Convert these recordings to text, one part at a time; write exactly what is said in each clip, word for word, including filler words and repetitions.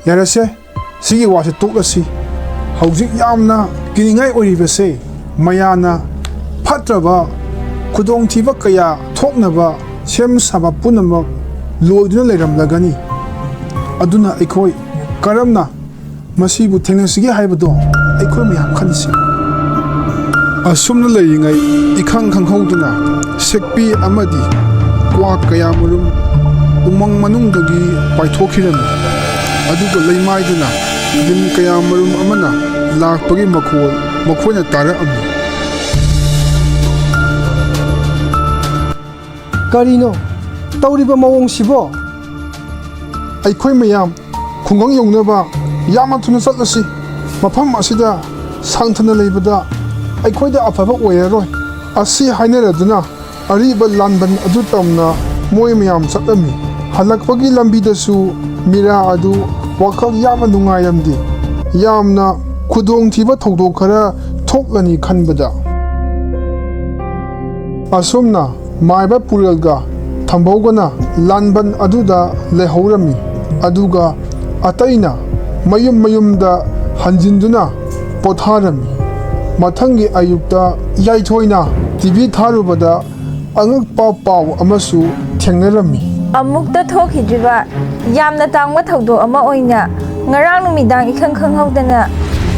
ꯌꯥꯔꯦꯁꯦ, ꯁꯤꯒꯤ ꯋꯥꯁꯦ ꯇꯣꯛꯂꯁꯤ꯫ ꯍꯧꯖꯤꯛ ꯌꯥꯝꯅ ꯀꯤꯅꯤꯡꯉꯥꯏ ꯑꯣꯏꯔꯤꯕꯁꯦ, ꯃꯌꯥꯝꯅ ꯐꯠꯇ꯭ꯔꯕ ꯈꯨꯗꯣꯡꯊꯤꯕ ꯀꯌꯥ ꯊꯣꯛꯅꯕ ꯁꯦꯝ ꯁꯥꯕ ꯄꯨꯝꯅꯃꯛ ꯂꯣꯏꯗꯨꯅ ꯂꯩꯔꯝꯂꯒꯅꯤ꯫ ꯑꯗꯨꯅ ꯑꯩꯈꯣꯏ ꯀꯔꯝꯅ ꯃꯁꯤꯕꯨ ꯊꯦꯡꯅꯁꯤꯒꯦ ꯍꯥꯏꯕꯗꯣ ꯑꯩꯈꯣꯏ ꯃꯌꯥꯝ ꯈꯟꯅꯁꯤ꯫ ꯑꯁꯨꯝꯅ ꯂꯩꯔꯤꯉꯩ, ꯏꯈꯪ ꯈꯪꯍꯧꯗꯅ ꯁꯦꯛꯄꯤ ꯑꯃꯗꯤ ꯀ꯭ꯋꯥꯛ ꯀꯌꯥꯃꯔꯨꯝ ꯎꯃꯪ ꯃꯅꯨꯡꯗꯒꯤ ꯄꯥꯏꯊꯣꯛꯈꯤꯔꯝꯃꯤ꯫ ꯑꯗꯨꯒ ꯂꯩꯃꯥꯏꯗꯨꯅ ꯂꯤꯟ ꯀꯌꯥꯃꯔꯨꯝ ꯑꯃꯅ ꯂꯥꯛꯄꯒꯤ ꯃꯈꯣꯜ ꯃꯈꯣꯏꯅ ꯇꯥꯔꯛꯑꯝꯃꯤ꯫ ꯀꯔꯤꯅꯣ ꯇꯧꯔꯤꯕ ꯃꯑꯣꯡꯁꯤꯕꯣ? ꯑꯩꯈꯣꯏ ꯃꯌꯥꯝ ꯈꯨꯡꯒꯪ ꯌꯧꯅꯕ ꯌꯥꯝꯅ ꯊꯨꯅ ꯆꯠꯂꯁꯤ꯫ ꯃꯐꯝ ꯑꯁꯤꯗ ꯁꯥꯡꯊꯅ ꯂꯩꯕꯗ ꯑꯩꯈꯣꯏꯗ ꯑꯐꯕ ꯑꯣꯏꯔꯔꯣꯏ꯫ ꯑꯁꯤ ꯍꯥꯏꯅꯔꯗꯨꯅ ꯑꯔꯤꯕ ꯂꯥꯟꯕꯟ ꯑꯗꯨ ꯇꯝꯅ ꯃꯣꯏ ꯃꯌꯥꯝ ꯆꯠꯂꯝꯃꯤ꯫ ꯍꯜꯂꯛꯄꯒꯤ ꯂꯝꯕꯤꯗꯁꯨ ꯃꯤꯔꯥ ꯑꯗꯨ ꯋꯥꯈꯜ ꯌꯥꯝꯅ ꯅꯨꯡꯉꯥꯏꯔꯝꯗꯦ꯫ ꯌꯥꯝꯅ ꯈꯨꯗꯣꯡꯊꯤꯕ ꯊꯧꯗꯣꯛ ꯈꯔ ꯊꯣꯛꯂꯅꯤ ꯈꯟꯕꯗ꯫ ꯑꯁꯨꯝꯅ ꯃꯥꯏꯕ ꯄꯨꯔꯦꯜꯒ ꯊꯝꯕꯧꯒꯅ ꯂꯥꯟꯕꯟ ꯑꯗꯨꯗ ꯂꯩꯍꯧꯔꯝꯃꯤ꯫ ꯑꯗꯨꯒ ꯑꯇꯩꯅ ꯃꯌꯨꯝ ꯃꯌꯨꯝꯗ ꯍꯟꯖꯤꯟꯗꯨꯅ ꯄꯣꯊꯥꯔꯝꯃꯤ꯫ ꯃꯊꯪꯒꯤ ꯑꯌꯨꯛꯇ ꯌꯥꯏꯊꯣꯏꯅ ꯇꯤ ꯚꯤ ꯊꯥꯔꯨꯕꯗ ꯑꯉꯛꯄ ꯄꯥꯎ ꯑꯃꯁꯨ ꯊꯦꯡꯅꯔꯝꯃꯤ꯫ ꯑꯃꯨꯛꯇ ꯊꯣꯛꯈꯤꯗ꯭ꯔꯤꯕ ꯌꯥꯝꯅ ꯇꯥꯡꯕ ꯊꯧꯗꯣꯛ ꯑꯃ ꯑꯣꯏꯅ, ꯉꯔꯥꯡ ꯅꯨꯃꯤꯗꯥꯡ ꯏꯈꯪ ꯈꯪꯍꯧꯗꯅ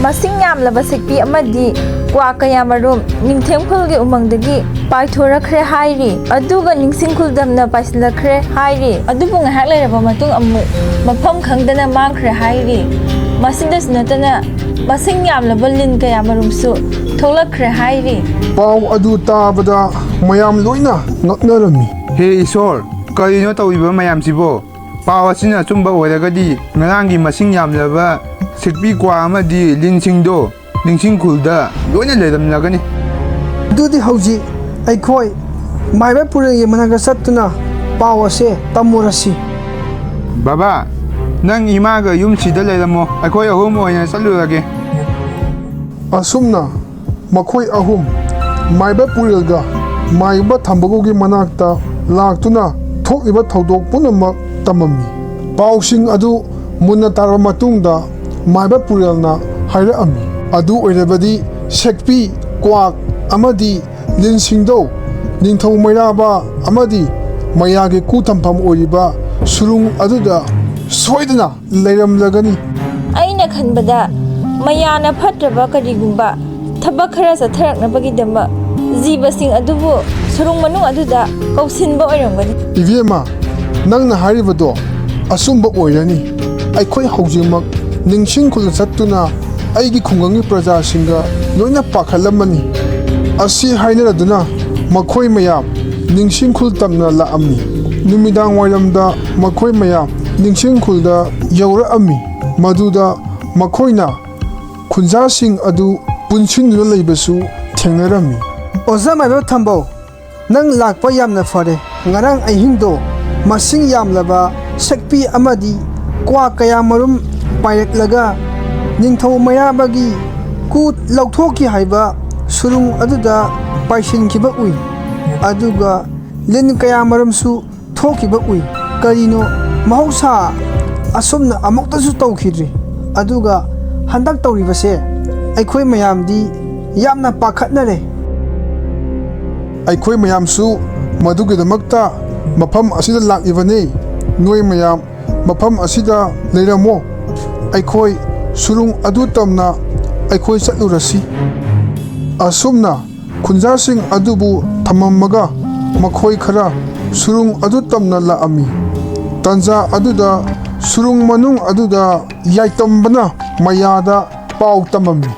ꯃꯁꯤꯡ ꯌꯥꯝꯂꯕ ꯁꯦꯛꯄꯤ ꯑꯃꯗꯤ ꯀ꯭ꯋꯥ ꯀꯌꯥꯃꯔꯨꯝ ꯅꯤꯡꯊꯦꯝ ꯈꯨꯜꯒꯤ ꯎꯃꯪꯗꯒꯤ ꯄꯥꯏꯊꯣꯔꯛꯈ꯭ꯔꯦ ꯍꯥꯏꯔꯤ꯫ ꯑꯗꯨꯒ ꯅꯤꯡꯁꯤꯡ ꯈꯨꯜꯗꯝꯅ ꯄꯥꯏꯁꯤꯜꯂꯛꯈ꯭ꯔꯦ ꯍꯥꯏꯔꯤ꯫ ꯑꯗꯨꯕꯨ ꯉꯥꯏꯍꯥꯛ ꯂꯩꯔꯕ ꯃꯇꯨꯡ ꯑꯃꯨꯛ ꯃꯐꯝ ꯈꯪꯗꯅ ꯃꯥꯡꯈ꯭ꯔꯦ ꯍꯥꯏꯔꯤ꯫ ꯃꯁꯤꯗꯁꯨ ꯅꯠꯇꯅ ꯃꯁꯤꯡ ꯌꯥꯝꯂꯕ ꯂꯤꯟ ꯀꯌꯥꯃꯔꯨꯝꯁꯨ ꯊꯣꯛꯂꯛꯈ꯭ꯔꯦ ꯍꯥꯏꯔꯤ꯫ ꯄꯥꯎ ꯑꯗꯨ ꯇꯥꯕꯗ ꯃꯌꯥꯝ ꯂꯣꯏꯅ ꯉꯛꯅꯔꯝꯃꯤ꯫ ꯍꯦ ꯏꯁꯣꯔ, ꯀꯔꯤꯅꯣ ꯇꯧꯔꯤꯕ ꯃꯌꯥꯝꯁꯤꯕꯣ? ꯄꯥꯎ ꯑꯁꯤꯅ ꯑꯆꯨꯝꯕ ꯑꯣꯏꯔꯒꯗꯤ, ꯉꯔꯥꯡꯒꯤ ꯃꯁꯤꯡ ꯌꯥꯝꯂꯕ ꯁꯤꯛꯄꯤ ꯀ꯭ꯋꯥ ꯑꯃꯗꯤ ꯂꯤꯟꯁꯤꯡꯗꯣ ꯅꯤꯡꯁꯤꯡ ꯈꯨꯜꯗ ꯂꯣꯏꯅ ꯂꯩꯔꯝꯂꯒꯅꯤ꯫ ꯑꯗꯨꯗꯤ ꯍꯧꯖꯤꯛ ꯑꯩꯈꯣꯏ ꯃꯥꯏꯕ ꯄꯨꯔꯦꯜꯒꯤ ꯃꯅꯥꯛꯇ ꯆꯠꯇꯨꯅ ꯄꯥꯎ ꯑꯁꯦ ꯇꯝꯃꯨꯔꯁꯤ꯫ ꯕꯕꯥ, ꯅꯪ ꯏꯃꯥꯒ ꯌꯨꯝꯁꯤꯗ ꯂꯩꯔꯝꯃꯣ, ꯑꯩꯈꯣꯏ ꯑꯍꯨꯝ ꯑꯣꯏꯅ ꯆꯠꯂꯨꯔꯒꯦ꯫ ꯑꯁꯨꯝꯅ ꯃꯈꯣꯏ ꯑꯍꯨꯝ ꯃꯥꯏꯕ ꯄꯨꯔꯦꯜꯒ ꯃꯥꯏꯕ ꯊꯝꯕꯒꯨꯒꯤ ꯃꯅꯥꯛꯇ ꯂꯥꯛꯇꯨꯅ ꯊꯣꯛꯂꯤꯕ ꯊꯧꯗꯣꯛ ꯄꯨꯝꯅꯃꯛ ꯇꯝꯃꯝꯃꯤ꯫ ꯄꯥꯎꯁꯤꯡ ꯑꯗꯨ ꯃꯨꯟꯅ ꯇꯥꯔꯕ ꯃꯇꯨꯡꯗ ꯃꯥꯏꯕ ꯄꯨꯔꯦꯜꯅ ꯍꯥꯏꯔꯛꯑꯝꯃꯤ, "ꯑꯗꯨ ꯑꯣꯏꯔꯕꯗꯤ ꯁꯦꯛꯄꯤ, ꯀ꯭ꯋꯥꯛ ꯑꯃꯗꯤ ꯂꯤꯟꯁꯤꯡꯗꯣ ꯅꯤꯡꯊꯧ ꯃꯩꯔꯥꯕ ꯑꯃꯗꯤ ꯃꯌꯥꯒꯤ ꯀꯨ ꯊꯝꯐꯝ ꯑꯣꯏꯔꯤꯕ ꯁꯨꯔꯨꯡ ꯑꯗꯨꯗ ꯁꯣꯏꯗꯅ ꯂꯩꯔꯝꯂꯒꯅꯤ"꯫ ꯑꯩꯅ ꯈꯟꯕꯗ ꯃꯌꯥꯅ ꯐꯠꯇ꯭ꯔꯕ ꯀꯔꯤꯒꯨꯝꯕ ꯊꯕꯛ ꯈꯔ ꯆꯠꯊꯔꯛꯅꯕꯒꯤꯗꯃꯛ ꯖꯤꯕꯁꯤꯡ ꯑꯗꯨꯕꯨ ꯁꯨꯔꯨꯡ ꯃꯅꯨꯡ ꯑꯗꯨꯗ ꯀꯧꯁꯤꯟꯕ ꯑꯣꯏꯔꯝꯒꯅꯤ꯫ ꯏꯕꯦꯝꯃ, ꯅꯪꯅ ꯍꯥꯏꯔꯤꯕꯗꯣ ꯑꯆꯨꯝꯕ ꯑꯣꯏꯔꯅꯤ꯫ ꯑꯩꯈꯣꯏ ꯍꯧꯖꯤꯛꯃꯛ ꯅꯤꯡꯁꯤꯡ ꯈꯨꯜꯗ ꯆꯠꯇꯨꯅ ꯑꯩꯒꯤ ꯈꯨꯡꯒꯪꯒꯤ ꯄ꯭ꯔꯖꯥꯁꯤꯡꯒ ꯂꯣꯏꯅ ꯄꯥꯈꯠꯂꯝꯃꯅꯤ꯫ ꯑꯁꯤ ꯍꯥꯏꯅꯔꯗꯨꯅ ꯃꯈꯣꯏ ꯃꯌꯥꯝ ꯅꯤꯡꯁꯤꯡ ꯈꯨꯜ ꯇꯝꯅ ꯂꯥꯛꯑꯝꯃꯤ꯫ ꯅꯨꯃꯤꯗꯥꯡ ꯋꯥꯏꯔꯝꯗ ꯃꯈꯣꯏ ꯃꯌꯥꯝ ꯅꯤꯡꯁꯤꯡ ꯈꯨꯜꯗ ꯌꯧꯔꯛꯑꯝꯃꯤ꯫ ꯃꯗꯨꯗ ꯃꯈꯣꯏꯅ ꯈꯨꯟꯖꯥꯁꯤꯡ ꯑꯗꯨ ꯄꯨꯟꯁꯤꯟꯗꯨꯅ ꯂꯩꯕꯁꯨ ꯊꯦꯡꯅꯔꯝꯃꯤ꯫ ꯑꯣꯖꯥ ꯃꯥꯏꯕ ꯊꯝꯕꯧ, ꯅꯪ ꯂꯥꯛꯄ ꯌꯥꯝꯅ ꯐꯔꯦ꯫ ꯉꯔꯥꯡ ꯑꯍꯤꯡꯗꯣ ꯃꯁꯤꯡ ꯌꯥꯝꯂꯕ ꯁꯦꯛꯄꯤ ꯑꯃꯗꯤ ꯀ꯭ꯋꯥ ꯀꯌꯥ ꯃꯔꯨꯝ ꯄꯥꯏꯔꯛꯂꯒ ꯅꯤꯡꯊꯧ ꯃꯩꯔꯥꯕꯒꯤ ꯀꯨ ꯂꯧꯊꯣꯛꯈꯤ ꯍꯥꯏꯕ ꯁꯨꯔꯨꯡ ꯑꯗꯨꯗ ꯄꯥꯏꯁꯤꯟꯈꯤꯕ ꯎꯏ꯫ ꯑꯗꯨꯒ ꯂꯤꯟ ꯀꯌꯥ ꯃꯔꯨꯝꯁꯨ ꯊꯣꯛꯈꯤꯕ ꯎꯏ꯫ ꯀꯔꯤꯅꯣ, ꯃꯍꯧꯁꯥ ꯑꯁꯨꯝꯅ ꯑꯃꯨꯛꯇꯁꯨ ꯇꯧꯈꯤꯗ꯭ꯔꯤ꯫ ꯑꯗꯨꯒ ꯍꯟꯗꯛ ꯇꯧꯔꯤꯕꯁꯦ ꯑꯩꯈꯣꯏ ꯃꯌꯥꯝꯗꯤ ꯌꯥꯝꯅ ꯄꯥꯈꯠꯅꯔꯦ꯫ ꯑꯩꯈꯣꯏ ꯃꯌꯥꯝꯁꯨ ꯃꯗꯨꯒꯤꯗꯃꯛꯇ ꯃꯐꯝ ꯑꯁꯤꯗ ꯂꯥꯛꯂꯤꯕꯅꯤ꯫ ꯅꯣꯏ ꯃꯌꯥꯝ ꯃꯐꯝ ꯑꯁꯤꯗ ꯂꯩꯔꯝꯃꯣ꯫ ꯑꯩꯈꯣꯏ ꯁꯨꯔꯨꯡ ꯑꯗꯨ ꯇꯝꯅ ꯑꯩꯈꯣꯏ ꯆꯠꯂꯨꯔꯁꯤ꯫ ꯑꯁꯨꯝꯅ ꯈꯨꯟꯖꯥꯁꯤꯡ ꯑꯗꯨꯕꯨ ꯊꯝꯃꯝꯃꯒ ꯃꯈꯣꯏ ꯈꯔ ꯁꯨꯔꯨꯡ ꯑꯗꯨ ꯇꯝꯅ ꯂꯥꯛꯑꯝꯃꯤ꯫ ꯇꯟꯖꯥ ꯑꯗꯨꯗ ꯁꯨꯔꯨꯡ ꯃꯅꯨꯡ ꯑꯗꯨꯗ ꯌꯥꯏꯇꯝꯕꯅ ꯃꯌꯥꯗ ꯄꯥꯎ ꯇꯝꯃꯝꯃꯤ꯫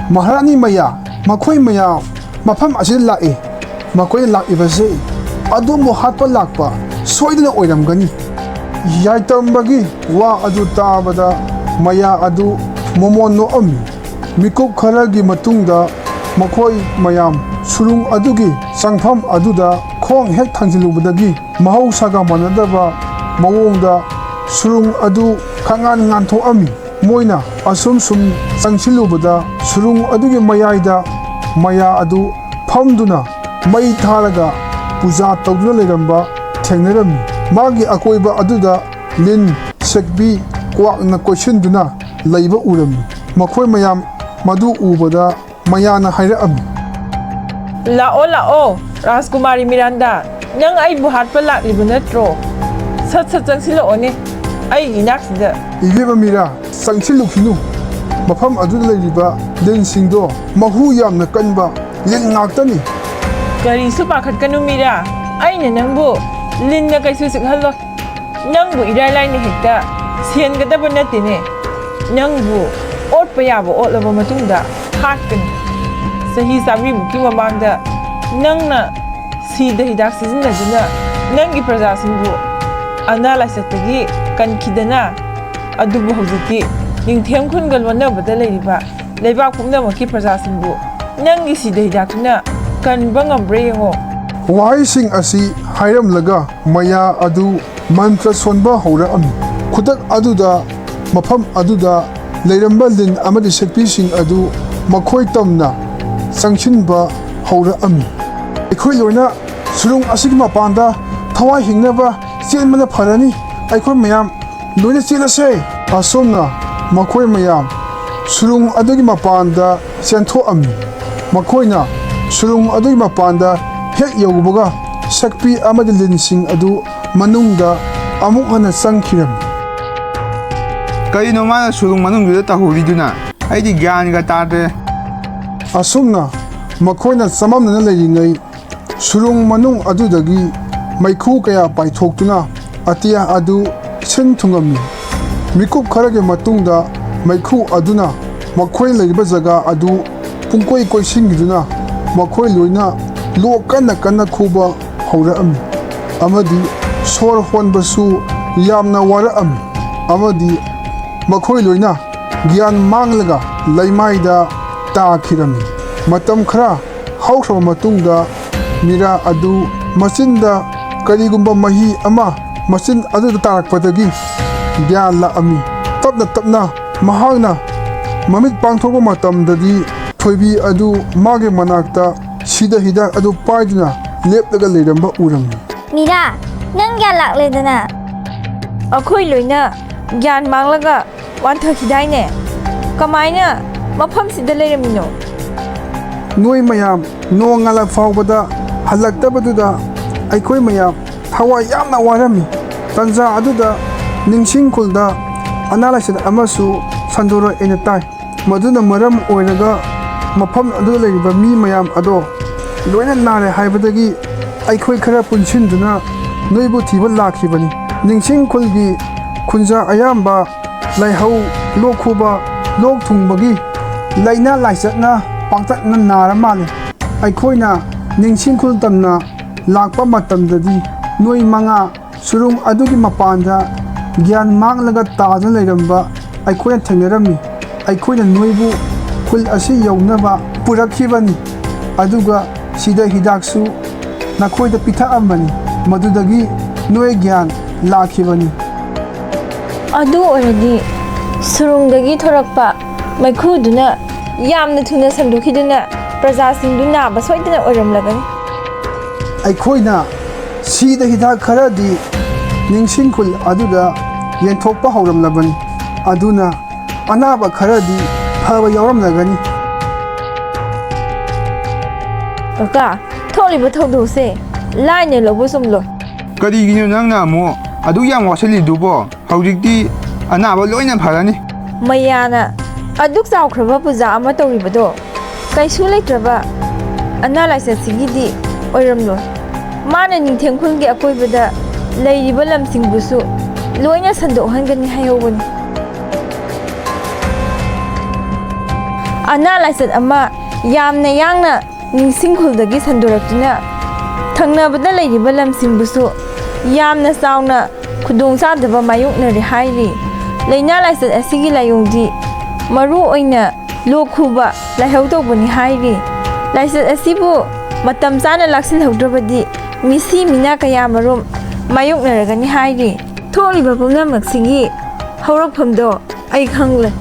"ꯃꯍꯥꯔꯥꯅꯤ ꯃꯌꯥ, ꯃꯈꯣꯏ ꯃꯌꯥꯝ ꯃꯐꯝ ꯑꯁꯤꯗ ꯂꯥꯛꯏ꯫ ꯃꯈꯣꯏꯅ ꯂꯥꯛꯂꯤꯕꯁꯤ ꯑꯗꯣꯝꯕꯨ ꯍꯥꯠꯄ ꯂꯥꯛꯄ ꯁꯣꯏꯗꯅ ꯑꯣꯏꯔꯝꯒꯅꯤ"꯫ ꯌꯥꯏꯇꯝꯕꯒꯤ ꯋꯥ ꯑꯗꯨ ꯇꯥꯕꯗ ꯃꯌꯥ ꯑꯗꯨ ꯃꯣꯃꯣꯟ ꯅꯣꯛꯑꯝꯃꯤ꯫ ꯃꯤꯀꯨꯞ ꯈꯔꯒꯤ ꯃꯇꯨꯡꯗ ꯃꯈꯣꯏ ꯃꯌꯥꯝ ꯁꯨꯔꯨꯡ ꯑꯗꯨꯒꯤ ꯆꯪꯐꯝ ꯑꯗꯨꯗ ꯈꯣꯡ ꯍꯦꯛ ꯊꯥꯡꯖꯤꯜꯂꯨꯕꯗꯒꯤ ꯃꯍꯧꯁꯥꯒ ꯃꯥꯟꯅꯗꯕ ꯃꯑꯣꯡꯗ ꯁꯨꯔꯨꯡ ꯑꯗꯨ ꯈꯪꯉꯥꯟ ꯉꯥꯟꯊꯣꯛꯑꯝꯃꯤ꯫ ꯃꯣꯏꯅ ꯑꯁꯨꯝ ꯁꯨꯝ ꯆꯪꯁꯤꯜꯂꯨꯕꯗ ꯁꯨꯔꯨꯡ ꯑꯗꯨꯒꯤ ꯃꯌꯥꯏꯗ ꯃꯌꯥ ꯑꯗꯨ ꯐꯝꯗꯨꯅ ꯃꯩ ꯊꯥꯔꯒ ꯄꯨꯖꯥ ꯇꯧꯗꯨꯅ ꯂꯩꯔꯝꯕ ꯊꯦꯡꯅꯔꯝꯃꯤ꯫ ꯃꯥꯒꯤ ꯑꯀꯣꯏꯕ ꯑꯗꯨꯗ ꯂꯤꯟ, ꯁꯛꯄꯤ ꯀ꯭ꯋꯥꯛꯅ ꯀꯣꯏꯁꯤꯟꯗꯨꯅ ꯂꯩꯕ ꯎꯔꯝꯃꯤ꯫ ꯃꯈꯣꯏ ꯃꯌꯥꯝ ꯃꯗꯨ ꯎꯕꯗ ꯃꯌꯥꯅ ꯍꯥꯏꯔꯛꯑꯝꯃꯤ꯫ "ꯂꯥꯛꯑꯣ, ꯂꯥꯛꯑꯣ, ꯔꯥꯖꯀꯨꯃꯥꯔꯤ ꯃꯤꯔꯥꯟꯗꯥ, ꯅꯪ ꯑꯩꯕꯨ ꯍꯥꯠꯄ ꯂꯥꯛꯂꯤꯕ ꯅꯠꯇ꯭ꯔꯣ? ꯁꯠ ꯁꯠ ꯆꯪꯁꯤꯜꯂꯛꯑꯣꯅꯦ ꯑꯩꯒꯤ ꯏꯅꯥꯛꯁꯤꯗ꯫" "ꯏꯕꯦꯝꯃ ꯃꯤꯔꯥ, ꯆꯪꯁꯤꯜꯂꯨꯈꯤꯅꯨ꯫ ꯃꯐꯝ ꯑꯗꯨꯗ ꯂꯩꯔꯤꯕ ꯂꯤꯟꯁꯤꯡꯗꯣ ꯃꯍꯨ ꯌꯥꯝꯅ ꯀꯟꯕ ꯂꯤꯟ ꯉꯥꯛꯇꯅꯤ꯫" "ꯀꯔꯤꯁꯨ ꯄꯥꯈꯠꯀꯅꯨ ꯃꯤꯔꯥ, ꯑꯩꯅ ꯅꯪꯕꯨ ꯂꯤꯟꯅ ꯀꯩꯁꯨ ꯆꯤꯛꯍꯜꯂꯣꯏ꯫ ꯅꯪꯕꯨ ꯏꯔꯥꯏ ꯂꯥꯏꯅ ꯍꯦꯛꯇ ꯁꯦꯟꯒꯗꯕ ꯅꯠꯇꯦꯅꯦ꯫ ꯅꯪꯕꯨ ꯑꯣꯠꯄ ꯌꯥꯕ ꯑꯣꯠꯂꯕ ꯃꯇꯨꯡꯗ ꯍꯥꯠꯀꯅꯤ꯫ ꯆꯍꯤ ꯆꯥꯃꯔꯤꯃꯨꯛꯀꯤ ꯃꯃꯥꯡꯗ ꯅꯪꯅ ꯁꯤꯗ ꯍꯤꯗꯥꯛ ꯁꯤꯖꯤꯟꯅꯗꯨꯅ ꯅꯪꯒꯤ ꯄ꯭ꯔꯖꯥꯁꯤꯡꯕꯨ ꯑꯅꯥ ꯂꯥꯏꯆꯠꯇꯒꯤ ꯀꯟꯈꯤꯗꯅ, ꯑꯗꯨꯕꯨ ꯍꯧꯖꯤꯛꯇꯤ ꯅꯤꯡꯊꯦꯝ ꯈꯨꯟꯒ ꯂꯣꯟꯅꯕꯗ ꯂꯩꯔꯤꯕ ꯂꯩꯕꯥꯛ ꯄꯨꯝꯅꯃꯛꯀꯤ ꯄ꯭ꯔꯖꯥꯁꯤꯡꯕꯨ ꯅꯪꯒꯤ ꯁꯤꯗ ꯍꯤꯗꯥꯛꯇꯨꯅ ꯀꯟꯕ ꯉꯝꯕ꯭ꯔꯥ ꯌꯦꯡꯉꯣ꯫" ꯋꯥꯍꯩꯁꯤꯡ ꯑꯁꯤ ꯍꯥꯏꯔꯝꯂꯒ ꯃꯌꯥ ꯑꯗꯨ ꯃꯟꯇ꯭ꯔ ꯁꯣꯟꯕ ꯍꯧꯔꯛꯑꯝꯃꯤ꯫ ꯈꯨꯗꯛ ꯑꯗꯨꯗ ꯃꯐꯝ ꯑꯗꯨꯗ ꯂꯩꯔꯝꯕ ꯂꯤꯟ ꯑꯃꯗꯤ ꯁꯛꯄꯤꯁꯤꯡ ꯑꯗꯨ ꯃꯈꯣꯏ ꯇꯝꯅ ꯆꯪꯁꯤꯟꯕ ꯍꯧꯔꯛꯑꯝꯃꯤ꯫ "ꯑꯩꯈꯣꯏ ꯂꯣꯏꯅ ꯁꯨꯔꯨꯡ ꯑꯁꯤꯒꯤ ꯃꯄꯥꯟꯗ ꯊꯋꯥꯏ ꯍꯤꯡꯅꯕ ꯆꯦꯟꯕꯅ ꯐꯔꯅꯤ꯫ ꯑꯩꯈꯣꯏ ꯃꯌꯥꯝ ꯂꯣꯏꯅ ꯆꯦꯜꯂꯁꯦ꯫" ꯑꯁꯨꯝꯅ ꯃꯈꯣꯏ ꯃꯌꯥꯝ ꯁꯨꯔꯨꯡ ꯑꯗꯨꯒꯤ ꯃꯄꯥꯟꯗ ꯆꯦꯟꯊꯣꯛꯑꯝꯃꯤ꯫ ꯃꯈꯣꯏꯅ ꯁꯨꯔꯨꯡ ꯑꯗꯨꯒꯤ ꯃꯄꯥꯟꯗ ꯍꯦꯛ ꯌꯧꯕꯒ ꯁꯛꯄꯤ ꯑꯃꯗꯤ ꯂꯤꯟꯁꯤꯡ ꯑꯗꯨ ꯃꯅꯨꯡꯗ ꯑꯃꯨꯛ ꯍꯟꯅ ꯆꯪꯈꯤꯔꯝꯃꯤ꯫ "ꯀꯔꯤꯅꯣ ꯃꯥꯅ ꯁꯨꯔꯨꯡ ꯃꯅꯨꯡꯗꯨꯗ ꯇꯧꯍꯧꯔꯤꯗꯨꯅ? ꯑꯩꯗꯤ ꯒ꯭ꯌꯥꯟꯒ ꯇꯥꯗ꯭ꯔꯦ꯫" ꯑꯁꯨꯝꯅ ꯃꯈꯣꯏꯅ ꯆꯃꯝꯅꯅ ꯂꯩꯔꯤꯉꯩ ꯁꯨꯔꯨꯡ ꯃꯅꯨꯡ ꯑꯗꯨꯗꯒꯤ ꯃꯩꯈꯨ ꯀꯌꯥ ꯄꯥꯏꯊꯣꯛꯇꯨꯅ ꯑꯇꯤꯌꯥ ꯑꯗꯨ ꯁꯤꯟ ꯊꯨꯡꯉꯝꯃꯤ꯫ ꯃꯤꯀꯨꯞ ꯈꯔꯒꯤ ꯃꯇꯨꯡꯗ ꯃꯩꯈꯨ ꯑꯗꯨꯅ ꯃꯈꯣꯏ ꯂꯩꯔꯤꯕ ꯖꯒꯥ ꯑꯗꯨ ꯄꯨꯡꯀꯣꯏ ꯀꯣꯏꯁꯤꯟꯈꯤꯗꯨꯅ ꯃꯈꯣꯏ ꯂꯣꯏꯅ ꯂꯣꯛ ꯀꯟꯅ ꯀꯟꯅ ꯈꯨꯕ ꯍꯧꯔꯛꯑꯝꯃꯤ ꯑꯃꯗꯤ ꯁꯣꯔ ꯍꯣꯟꯕꯁꯨ ꯌꯥꯝꯅ ꯋꯥꯔꯛꯑꯝꯃꯤ ꯑꯃꯗꯤ ꯃꯈꯣꯏ ꯂꯣꯏꯅ ꯒ꯭ꯌꯥꯟ ꯃꯥꯡꯂꯒ ꯂꯩꯃꯥꯏꯗ ꯇꯥꯈꯤꯔꯝꯃꯤ꯫ ꯃꯇꯝ ꯈꯔ ꯍꯧꯈ꯭ꯔꯕ ꯃꯇꯨꯡꯗ ꯃꯤꯔꯥ ꯑꯗꯨ ꯃꯆꯤꯟꯗ ꯀꯔꯤꯒꯨꯝꯕ ꯃꯍꯤ ꯑꯃ ꯃꯆꯤꯟ ꯑꯗꯨꯗ ꯇꯥꯔꯛꯄꯗꯒꯤ ꯒ꯭ꯌꯥꯟ ꯂꯥꯛꯑꯝꯃꯤ꯫ ꯇꯞꯅ ꯇꯞꯅ ꯃꯍꯥꯛꯅ ꯃꯃꯤꯠ ꯄꯥꯡꯊꯣꯛꯄ ꯃꯇꯝꯗꯗꯤ ꯊꯣꯏꯕꯤ ꯑꯗꯨ ꯃꯥꯒꯤ ꯃꯅꯥꯛꯇ ꯁꯤꯗ ꯍꯤꯗꯥꯛ ꯑꯗꯨ ꯄꯥꯏꯗꯨꯅ ꯂꯦꯞꯂꯒ ꯂꯩꯔꯝꯕ ꯎꯔꯝꯃꯤ꯫ "ꯃꯤꯔꯥ, ꯅꯪ ꯒ꯭ꯌꯥꯟ ꯂꯥꯛꯂꯦꯗꯅ?" ꯑꯩꯈꯣꯏ ꯂꯣꯏꯅ ꯒ꯭ꯌꯥꯟ ꯃꯥꯡꯂꯒ ꯋꯥꯟꯊꯈꯤꯗꯥꯏꯅꯦ? ꯀꯃꯥꯏꯅ ꯃꯐꯝꯁꯤꯗ ꯂꯩꯔꯝꯃꯤꯅꯣ? ꯅꯣꯏ ꯃꯌꯥꯝ ꯅꯣꯡꯉꯥꯜꯂꯛ ꯐꯥꯎꯕꯗ ꯍꯜꯂꯛꯇꯕꯗꯨꯗ ꯑꯩꯈꯣꯏ ꯃꯌꯥꯝ ꯊꯋꯥꯏ ꯌꯥꯝꯅ ꯋꯥꯔꯝꯃꯤ꯫ ꯇꯟꯖꯥ ꯑꯗꯨꯗ ꯅꯤꯡꯁꯤꯡ ꯈꯨꯜꯗ ꯑꯅꯥ ꯂꯥꯏꯆꯠ ꯑꯃꯁꯨ ꯁꯟꯗꯣꯔꯛꯑꯦꯅ ꯇꯥꯏ꯫ ꯃꯗꯨꯅ ꯃꯔꯝ ꯑꯣꯏꯔꯒ ꯃꯐꯝ ꯑꯗꯨꯗ ꯂꯩꯔꯤꯕ ꯃꯤ ꯃꯌꯥꯝ ꯑꯗꯣ ꯂꯣꯏꯅ ꯅꯥꯔꯦ ꯍꯥꯏꯕꯗꯒꯤ ꯑꯩꯈꯣꯏ ꯈꯔ ꯄꯨꯟꯁꯤꯟꯗꯨꯅ ꯅꯣꯏꯕꯨ ꯊꯤꯕ ꯂꯥꯛꯈꯤꯕꯅꯤ꯫ ꯅꯤꯡꯁꯤꯡ ꯈꯨꯜꯒꯤ ꯈꯨꯟꯖꯥ ꯑꯌꯥꯝꯕ ꯂꯥꯏꯍꯧ, ꯂꯣꯛ ꯈꯨꯕ, ꯂꯣꯛ ꯊꯨꯡꯕꯒꯤ ꯂꯥꯏꯅꯥ ꯂꯥꯏꯆꯠꯅ ꯄꯥꯛꯇꯛꯅ ꯅꯥꯔ ꯃꯥꯜꯂꯦ꯫ ꯑꯩꯈꯣꯏꯅ ꯅꯤꯡꯁꯤꯡ ꯈꯨꯜ ꯇꯝꯅ ꯂꯥꯛꯄ ꯃꯇꯝꯗꯗꯤ ꯅꯣꯏ ꯃꯉꯥ ꯁꯨꯔꯨꯡ ꯑꯗꯨꯒꯤ ꯃꯄꯥꯟꯗ ꯒ꯭ꯌꯥꯟ ꯃꯥꯡꯂꯒ ꯇꯥꯗꯨꯅ ꯂꯩꯔꯝꯕ ꯑꯩꯈꯣꯏꯅ ꯊꯦꯡꯅꯔꯝꯃꯤ꯫ ꯑꯩꯈꯣꯏꯅ ꯅꯣꯏꯕꯨ ꯈꯨꯜ ꯑꯁꯤ ꯌꯧꯅꯕ ꯄꯨꯔꯛꯈꯤꯕꯅꯤ, ꯑꯗꯨꯒ ꯁꯤꯗ ꯍꯤꯗꯥꯛꯁꯨ ꯅꯈꯣꯏꯗ ꯄꯤꯊꯛꯑꯝꯕꯅꯤ꯫ ꯃꯗꯨꯗꯒꯤ ꯅꯣꯏ ꯒ꯭ꯌꯥꯟ ꯂꯥꯛꯈꯤꯕꯅꯤ꯫ ꯑꯗꯨ ꯑꯣꯏꯔꯗꯤ ꯁꯨꯔꯨꯡꯗꯒꯤ ꯊꯣꯔꯛꯄ ꯃꯩꯈꯨꯗꯨꯅ ꯌꯥꯝꯅ ꯊꯨꯅ ꯁꯟꯗꯣꯛꯈꯤꯗꯨꯅ ꯄ꯭ꯔꯖꯥꯁꯤꯡꯗꯨ ꯅꯥꯕ ꯁꯣꯏꯗꯅ ꯑꯣꯏꯔꯝꯂꯒꯅꯤ꯫ ꯑꯩꯈꯣꯏꯅ ꯁꯤꯗ ꯍꯤꯗꯥꯛ ꯈꯔꯗꯤ ꯅꯤꯡꯁꯤꯡ ꯈꯨꯜ ꯑꯗꯨꯗ ꯌꯦꯟꯊꯣꯛꯄ ꯍꯧꯔꯝꯂꯕꯅꯤ, ꯑꯗꯨꯅ ꯑꯅꯥꯕ ꯈꯔꯗꯤ ꯐꯕ ꯌꯥꯎꯔꯝꯂꯒꯅꯤ꯫ ꯀꯀꯥ, ꯊꯣꯛꯂꯤꯕ ꯊꯧꯗꯣꯛꯁꯦ ꯂꯥꯏꯅ ꯂꯧꯕ ꯆꯨꯝꯂꯣꯏ꯫ ꯀꯔꯤꯒꯤꯅꯣ ꯅꯪꯅ ꯑꯃꯨꯛ ꯑꯗꯨꯛ ꯌꯥꯝ ꯋꯥꯁꯤꯜꯂꯤꯗꯨꯕꯣ? ꯍꯧꯖꯤꯛꯇꯤ ꯑꯅꯥꯕ ꯂꯣꯏꯅ ꯐꯔꯅꯤ꯫ ꯃꯌꯥꯅ ꯑꯗꯨꯛ ꯆꯥꯎꯈ꯭ꯔꯕ ꯄꯨꯖꯥ ꯑꯃ ꯇꯧꯔꯤꯕꯗꯣ ꯀꯩꯁꯨ ꯂꯩꯇ꯭ꯔꯕ ꯑꯅꯥ ꯂꯥꯏꯆꯠꯁꯤꯒꯤꯗꯤ ꯑꯣꯏꯔꯝꯂꯣꯏ꯫ ꯃꯥꯅ ꯅꯤꯡꯊꯦꯝ ꯈꯨꯜꯒꯤ ꯑꯀꯣꯏꯕꯗ ꯂꯩꯔꯤꯕ ꯂꯝꯁꯤꯡꯕꯨꯁꯨ ꯂꯣꯏꯅ ꯁꯟꯗꯣꯛꯍꯟꯒꯅꯤ ꯍꯥꯏꯍꯧꯕꯅꯤ꯫ ꯑꯅꯥ ꯂꯥꯏꯆꯠ ꯑꯃ ꯌꯥꯝꯅ ꯌꯥꯡꯅ ꯅꯤꯡꯁꯤꯡ ꯈꯨꯜꯗꯒꯤ ꯁꯟꯗꯣꯔꯛꯇꯨꯅ ꯊꯪꯅꯕꯗ ꯂꯩꯔꯤꯕ ꯂꯝꯁꯤꯡꯕꯨꯁꯨ ꯌꯥꯝꯅ ꯆꯥꯎꯅ ꯈꯨꯗꯣꯡꯆꯥꯗꯕ ꯃꯥꯌꯣꯛꯅꯔꯦ ꯍꯥꯏꯔꯤ꯫ ꯂꯥꯏꯅꯥ ꯂꯥꯏꯆꯠ ꯑꯁꯤꯒꯤ ꯂꯥꯏꯑꯣꯡꯗꯤ ꯃꯔꯨ ꯑꯣꯏꯅ ꯂꯣꯛ ꯈꯨꯕ, ꯂꯥꯏꯍꯧ ꯇꯧꯕꯅꯤ ꯍꯥꯏꯔꯤ꯫ ꯂꯥꯏꯆꯠ ꯑꯁꯤꯕꯨ ꯃꯇꯝ ꯆꯥꯅ ꯂꯥꯛꯁꯤꯜꯍꯧꯗ꯭ꯔꯕꯗꯤ ꯃꯤꯁꯤ ꯃꯤꯅꯥ ꯀꯌꯥꯃꯔꯨꯝ ꯃꯥꯌꯣꯛꯅꯔꯒꯅꯤ ꯍꯥꯏꯔꯤ꯫ ꯊꯣꯛꯂꯤꯕ ꯄꯨꯝꯅꯃꯛꯁꯤꯒꯤ ꯍꯧꯔꯛꯐꯝꯗꯣ ꯑꯩ ꯈꯪꯂꯦ꯫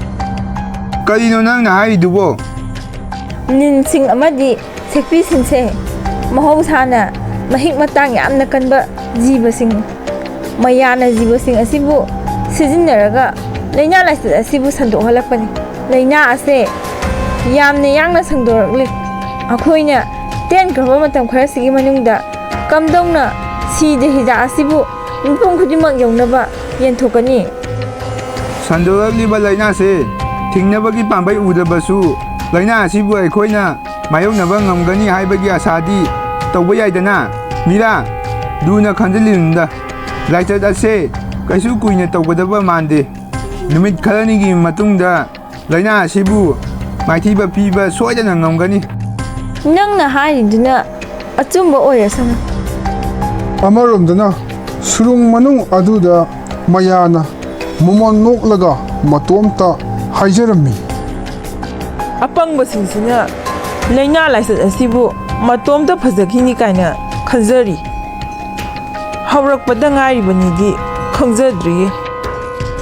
ꯀꯔꯤꯅꯣ ꯅꯪꯅ ꯍꯥꯏꯔꯤꯗꯨꯕꯣ? ꯂꯤꯟꯁꯤꯡ ꯑꯃꯗꯤ ꯁꯦꯛꯄꯤꯁꯤꯡꯁꯦ ꯃꯍꯧꯁꯥꯅ ꯃꯍꯤꯛ ꯃꯇꯥꯡ ꯌꯥꯝꯅ ꯀꯟꯕ ꯖꯤꯕꯁꯤꯡꯅꯤ꯫ ꯃꯌꯥꯅ ꯖꯤꯕꯁꯤꯡ ꯑꯁꯤꯕꯨ ꯁꯤꯖꯤꯟꯅꯔꯒ ꯂꯥꯏꯅꯥ ꯂꯥꯏꯆꯠ ꯑꯁꯤꯕꯨ ꯁꯟꯗꯣꯛꯍꯜꯂꯛꯄꯅꯤ꯫ ꯂꯥꯏꯅꯥ ꯑꯁꯦ ꯌꯥꯝꯅ ꯌꯥꯡꯅ ꯁꯟꯗꯣꯔꯛꯂꯤ꯫ ꯑꯩꯈꯣꯏꯅ ꯇꯦꯟꯈ꯭ꯔꯕ ꯃꯇꯝ ꯈꯔꯁꯤꯒꯤ ꯃꯅꯨꯡꯗ ꯀꯝꯗꯧꯅ ꯁꯤꯗ ꯍꯤꯗꯥꯛ ꯑꯁꯤꯕꯨ ꯃꯤꯄꯨꯝ ꯈꯨꯗꯤꯡꯃꯛ ꯌꯧꯅꯕ ꯌꯦꯟꯊꯣꯛꯀꯅꯤ? ꯁꯟꯗꯣꯔꯛꯂꯤꯕ ꯂꯥꯏꯅꯥꯁꯦ ꯊꯤꯡꯅꯕꯒꯤ ꯄꯥꯝꯕꯩ ꯎꯗ꯭ꯔꯕꯁꯨ, ꯂꯥꯏꯅꯥ ꯑꯁꯤꯕꯨ ꯑꯩꯈꯣꯏꯅ ꯃꯥꯌꯣꯛꯅꯕ ꯉꯝꯒꯅꯤ ꯍꯥꯏꯕꯒꯤ ꯑꯁꯥꯗꯤ ꯇꯧꯕ ꯌꯥꯏꯗꯅ꯫ ꯃꯤꯔꯥ, ꯂꯨꯅ ꯈꯟꯖꯤꯜꯂꯨꯅꯨꯗ꯫ ꯂꯥꯏꯆꯠ ꯑꯁꯦ ꯀꯩꯁꯨ ꯀꯨꯏꯅ ꯇꯧꯒꯗꯕ ꯃꯥꯟꯗꯦ꯫ ꯅꯨꯃꯤꯠ ꯈꯔꯅꯤꯒꯤ ꯃꯇꯨꯡꯗ ꯂꯥꯏꯅꯥ ꯑꯁꯤꯕꯨ ꯃꯥꯏꯊꯤꯕ ꯄꯤꯕ ꯁꯣꯏꯗꯅ ꯉꯝꯒꯅꯤ꯫ ꯅꯪꯅ ꯍꯥꯏꯔꯤꯗꯨꯅ ꯑꯆꯨꯝꯕ ꯑꯣꯏꯔꯁꯅꯨ꯫ ꯑꯃꯔꯣꯝꯗꯅ ꯁꯨꯔꯨꯡ ꯃꯅꯨꯡ ꯑꯗꯨꯗ ꯃꯌꯥꯅ ꯃꯃꯣꯟ ꯅꯣꯛꯂꯒ ꯃꯇꯣꯝꯇ ꯍꯥꯏꯖꯔꯝꯃꯤ꯫ ꯑꯄꯪꯕꯁꯤꯡꯁꯤꯅ ꯂꯥꯏꯅꯥ ꯂꯥꯏꯆꯠ ꯑꯁꯤꯕꯨ ꯃꯇꯣꯝꯇ ꯐꯖꯈꯤꯅꯤ ꯀꯥꯏꯅ ꯈꯟꯖꯔꯤ꯫ ꯍꯧꯔꯛꯄꯗ ꯉꯥꯏꯔꯤꯕꯅꯤꯗꯤ ꯈꯪꯖꯗ꯭ꯔꯤꯌꯦ꯫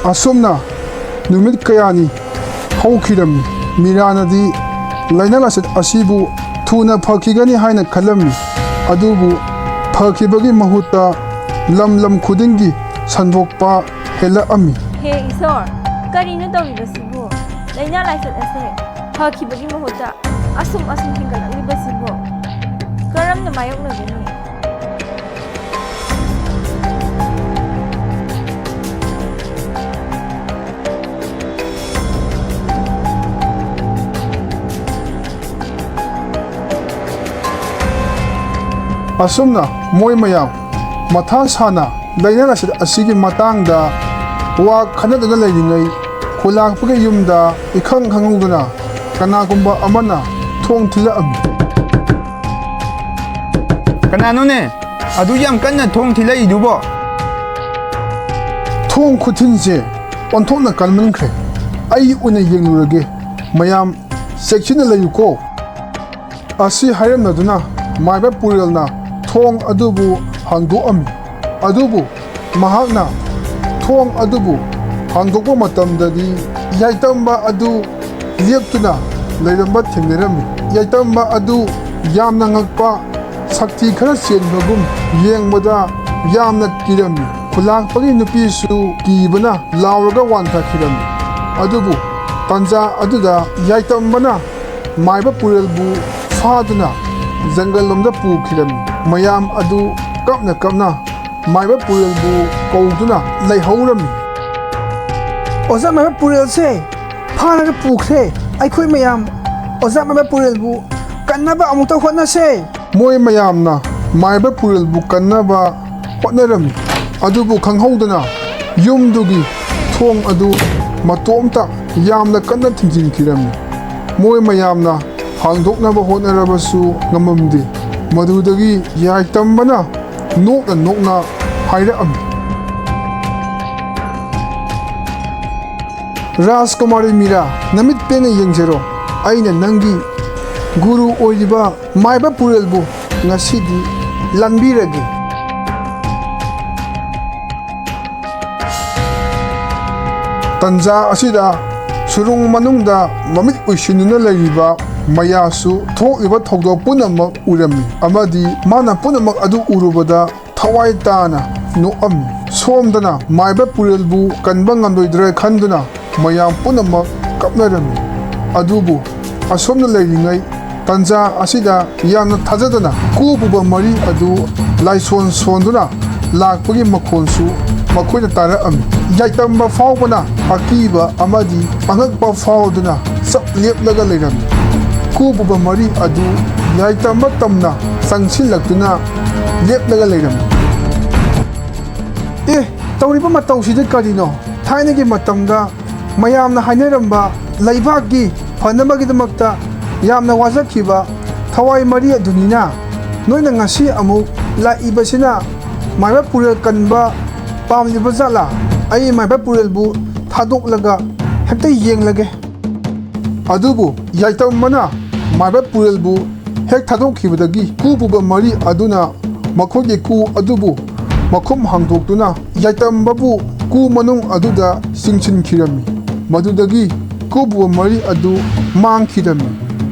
ꯑꯁꯨꯝꯅ ꯅꯨꯃꯤꯠ ꯀꯌꯥꯅꯤ ꯍꯧꯈꯤꯔꯝꯃꯤ꯫ ꯃꯤꯔꯥꯅꯗꯤ ꯂꯥꯏꯅꯥ ꯂꯥꯏꯆꯠ ꯑꯁꯤꯕꯨ ꯊꯨꯅ ꯐꯈꯤꯒꯅꯤ ꯍꯥꯏꯅ ꯈꯜꯂꯝꯃꯤ꯫ ꯑꯗꯨꯕꯨ ꯐꯈꯤꯕꯒꯤ ꯃꯍꯨꯠꯇ ꯂꯝ ꯂꯝ ꯈꯨꯗꯤꯡꯒꯤ ꯁꯟꯗꯣꯛꯄ ꯍꯦꯜꯂꯛꯑꯝꯃꯤ꯫ ꯍꯦ ꯏꯁꯣꯔ, ꯀꯔꯤꯅꯣ ꯇꯧꯔꯤꯕꯁꯤꯕꯨ? ꯂꯥꯏꯅꯥ ꯂꯥꯏꯆꯠ ꯑꯁꯦ ꯐꯈꯤꯕꯒꯤ ꯃꯍꯨꯠꯇ ꯑꯁꯨꯝ ꯑꯁꯨꯝ ꯍꯦꯟꯒꯠꯂꯛꯂꯤꯕꯁꯤꯕꯨ ꯀꯔꯝꯅ ꯃꯥꯌꯣꯛꯅꯒꯅꯤ? ꯑꯁꯨꯝꯅ ꯃꯣꯏ ꯃꯌꯥꯝ ꯃꯊꯥ ꯁꯥꯅ ꯂꯥꯏꯅꯥ ꯂꯥꯏꯆꯠ ꯑꯁꯤꯒꯤ ꯃꯇꯥꯡꯗ ꯋꯥ ꯈꯟꯅꯗꯨꯅ ꯂꯩꯔꯤꯉꯩ, ꯈꯨꯂꯥꯛꯄꯒꯤ ꯌꯨꯝꯗ ꯏꯈꯪ ꯈꯪꯍꯧꯗꯅ ꯀꯅꯥꯒꯨꯝꯕ ꯑꯃꯅ ꯊꯣꯡ ꯊꯤꯜꯂꯛꯑꯝꯃꯤ꯫ ꯀꯅꯥꯅꯣꯅꯦ ꯑꯗꯨ ꯌꯥꯝ ꯀꯟꯅ ꯊꯣꯡ ꯊꯤꯜꯂꯛꯏꯗꯨꯕꯣ? ꯊꯣꯡ ꯈꯨꯊꯤꯟꯁꯦ ꯑꯣꯟꯊꯣꯛꯅ ꯀꯟꯃꯟꯈ꯭ꯔꯦ꯫ ꯑꯩ ꯑꯣꯏꯅ ꯌꯦꯡꯂꯨꯔꯒꯦ꯫ ꯃꯌꯥꯝ ꯆꯦꯛꯁꯤꯟꯅ ꯂꯩꯌꯨꯀꯣ꯫ ꯑꯁꯤ ꯍꯥꯏꯔꯝꯂꯗꯨꯅ ꯃꯥꯏꯕ ꯄꯨꯔꯦꯜꯅ ꯊꯣꯡ ꯑꯗꯨꯕꯨ ꯍꯥꯡꯗꯣꯛꯑꯝꯃꯤ꯫ ꯑꯗꯨꯕꯨ ꯃꯍꯥꯛꯅ ꯊꯣꯡ ꯑꯗꯨꯕꯨ ꯍꯥꯡꯗꯣꯛꯄ ꯃꯇꯝꯗꯗꯤ ꯌꯥꯏꯇꯝꯕ ꯑꯗꯨ ꯂꯦꯞꯇꯨꯅ ꯂꯩꯔꯝꯕ ꯊꯦꯡꯅꯔꯝꯃꯤ꯫ ꯌꯥꯏꯇꯝꯕ ꯑꯗꯨ ꯌꯥꯝꯅ ꯉꯛꯄ, ꯁꯛꯇꯤ ꯈꯔ ꯆꯦꯟꯕꯒꯨꯝ, ꯌꯦꯡꯕꯗ ꯌꯥꯝꯅ ꯀꯤꯔꯝꯃꯤ꯫ ꯈꯨꯂꯥꯛꯄꯒꯤ ꯅꯨꯄꯤꯁꯨ ꯀꯤꯕꯅ ꯂꯥꯎꯔꯒ ꯋꯥꯟꯊꯈꯤꯔꯝꯃꯤ꯫ ꯑꯗꯨꯕꯨ ꯇꯥꯟꯖꯥ ꯑꯗꯨꯗ ꯌꯥꯏꯇꯝꯕꯅ ꯃꯥꯏꯕ ꯄꯨꯔꯦꯜꯕꯨ ꯐꯥꯗꯨꯅ ꯖꯪꯒꯜ ꯂꯣꯝꯗ ꯄꯨꯈꯤꯔꯝꯃꯤ꯫ ꯃꯌꯥꯝ ꯑꯗꯨ ꯀꯞꯅ ꯀꯞꯅ ꯃꯥꯏꯕ ꯄꯨꯔꯦꯜꯕꯨ ꯀꯧꯗꯨꯅ ꯂꯩꯍꯧꯔꯝꯃꯤ꯫ ꯑꯣꯖꯥ ꯃꯥꯏꯕ ꯄꯨꯔꯦꯜꯁꯦ ꯐꯥꯔꯒ ꯄꯨꯈ꯭ꯔꯦ꯫ ꯑꯩꯈꯣꯏ ꯃꯌꯥꯝ ꯑꯣꯖꯥ ꯃꯥꯏꯕ ꯄꯨꯔꯦꯜꯕꯨ ꯀꯟꯅꯕ ꯑꯃꯨꯛꯇ ꯍꯣꯠꯅꯁꯦ꯫ ꯃꯣꯏ ꯃꯌꯥꯝꯅ ꯃꯥꯏꯕ ꯄꯨꯔꯦꯜꯕꯨ ꯀꯟꯅꯕ ꯍꯣꯠꯅꯔꯝꯃꯤ꯫ ꯑꯗꯨꯕꯨ ꯈꯪꯍꯧꯗꯅ ꯌꯨꯝꯗꯨꯒꯤ ꯊꯣꯡ ꯑꯗꯨ ꯃꯇꯣꯝꯇ ꯌꯥꯝꯅ ꯀꯟꯅ ꯊꯤꯡꯖꯤꯟꯈꯤꯔꯝꯃꯤ꯫ ꯃꯣꯏ ꯃꯌꯥꯝꯅ ꯍꯥꯡꯗꯣꯛꯅꯕ ꯍꯣꯠꯅꯔꯕꯁꯨ ꯉꯝꯃꯝꯗꯦ꯫ ꯃꯗꯨꯗꯒꯤ ꯌꯥꯏꯇꯝꯕꯅ ꯅꯣꯛꯅ ꯅꯣꯛꯅ ꯍꯥꯏꯔꯛꯑꯝꯃꯤ, "ꯔꯥꯖꯀꯨꯃꯥꯔꯤ ꯃꯤꯔꯥ, ꯅꯃꯤꯠ ꯄꯦꯟꯅ ꯌꯦꯡꯖꯔꯣ꯫ ꯑꯩꯅ ꯅꯪꯒꯤ ꯒꯨꯔꯨ ꯑꯣꯏꯔꯤꯕ ꯃꯥꯏꯕ ꯄꯨꯔꯦꯜꯕꯨ ꯉꯁꯤꯗꯤ ꯂꯥꯟꯕꯤꯔꯒꯦ"꯫ ꯇꯟꯖꯥ ꯑꯁꯤꯗ ꯁꯨꯔꯨꯡ ꯃꯅꯨꯡꯗ ꯃꯃꯤꯠ ꯎꯏꯁꯤꯟꯗꯨꯅ ꯂꯩꯔꯤꯕ ꯃꯌꯥꯁꯨ ꯊꯣꯛꯂꯤꯕ ꯊꯧꯗꯣꯛ ꯄꯨꯝꯅꯃꯛ ꯎꯔꯝꯃꯤ ꯑꯃꯗꯤ ꯃꯥꯅ ꯄꯨꯝꯅꯃꯛ ꯑꯗꯨ ꯎꯔꯨꯕꯗ ꯊꯋꯥꯏ ꯇꯥꯅ ꯅꯣꯛꯑꯝꯃꯤ꯫ ꯁꯣꯝꯗꯅ ꯃꯥꯏꯕ ꯄꯨꯔꯦꯜꯕꯨ ꯀꯟꯕ ꯉꯝꯂꯣꯏꯗ꯭ꯔꯦ ꯈꯟꯗꯨꯅ ꯃꯌꯥꯝ ꯄꯨꯝꯅꯃꯛ ꯀꯞꯅꯔꯝꯃꯤ꯫ ꯑꯗꯨꯕꯨ ꯑꯁꯣꯝꯗ ꯂꯩꯔꯤꯉꯩ ꯇꯟꯖꯥ ꯑꯁꯤꯗ ꯌꯥꯝꯅ ꯊꯥꯖꯗꯅ ꯀꯨ ꯄꯨꯕ ꯃꯔꯤ ꯑꯗꯨ ꯂꯥꯏꯁꯣꯟ ꯁꯣꯟꯗꯨꯅ ꯂꯥꯛꯄꯒꯤ ꯃꯈꯣꯟꯁꯨ ꯃꯈꯣꯏꯅ ꯇꯥꯔꯛꯑꯝꯃꯤ꯫ ꯌꯥꯏꯇꯝꯕ ꯐꯥꯎꯕꯅ ꯑꯀꯤꯕ ꯑꯃꯗꯤ ꯑꯉꯛꯄ ꯐꯥꯎꯗꯨꯅ ꯆꯞ ꯂꯦꯞꯂꯒ ꯂꯩꯔꯝꯃꯤ꯫ ꯀꯨ ꯄꯨꯕ ꯃꯔꯤ ꯑꯗꯨ ꯌꯥꯏꯇꯝꯕ ꯇꯝꯅ ꯆꯪꯁꯤꯜꯂꯛꯇꯨꯅ ꯂꯦꯞꯂꯒ ꯂꯩꯔꯝꯃꯤ꯫ "ꯑꯦ, ꯇꯧꯔꯤꯕ ꯃꯇꯧꯁꯤꯗꯤ ꯀꯔꯤꯅꯣ? ꯊꯥꯏꯅꯒꯤ ꯃꯇꯝꯗ ꯃꯌꯥꯝꯅ ꯍꯥꯏꯅꯔꯝꯕ ꯂꯩꯕꯥꯛꯀꯤ ꯐꯅꯕꯒꯤꯗꯃꯛꯇ ꯌꯥꯝꯅ ꯋꯥꯖꯈꯤꯕ ꯊꯋꯥꯏ ꯃꯔꯤ ꯑꯗꯨꯅꯤꯅ꯫ ꯅꯣꯏꯅ ꯉꯁꯤ ꯑꯃꯨꯛ ꯂꯥꯛꯏꯕꯁꯤꯅ ꯃꯥꯏꯕ ꯄꯨꯔꯦꯜ ꯀꯟꯕ ꯄꯥꯝꯂꯤꯕ ꯖꯥꯠꯂꯥ? ꯑꯩ ꯃꯥꯏꯕ ꯄꯨꯔꯦꯜꯕꯨ ꯊꯥꯗꯣꯛꯂꯒ ꯍꯦꯛꯇ ꯌꯦꯡꯂꯒꯦ"꯫ ꯑꯗꯨꯕꯨ ꯌꯥꯏꯇꯝꯕꯅ ꯃꯥꯏꯕ ꯄꯨꯔꯦꯜꯕꯨ ꯍꯦꯛ ꯊꯥꯗꯣꯛꯈꯤꯕꯗꯒꯤ ꯀꯨ ꯄꯨꯕ ꯃꯔꯤ ꯑꯗꯨꯅ ꯃꯈꯣꯏꯒꯤ ꯀꯨ ꯑꯗꯨꯕꯨ ꯃꯈꯨꯝ ꯍꯥꯡꯗꯣꯛꯇꯨꯅ ꯌꯥꯏꯇꯝꯕꯕꯨ ꯀꯨ ꯃꯅꯨꯡ ꯑꯗꯨꯗ ꯆꯤꯡꯁꯤꯟꯈꯤꯔꯝꯃꯤ꯫ ꯃꯗꯨꯗꯒꯤ ꯀꯨ ꯄꯨꯕ ꯃꯔꯤ ꯑꯗꯨ ꯃꯥꯡꯈꯤꯔꯝꯃꯤ꯫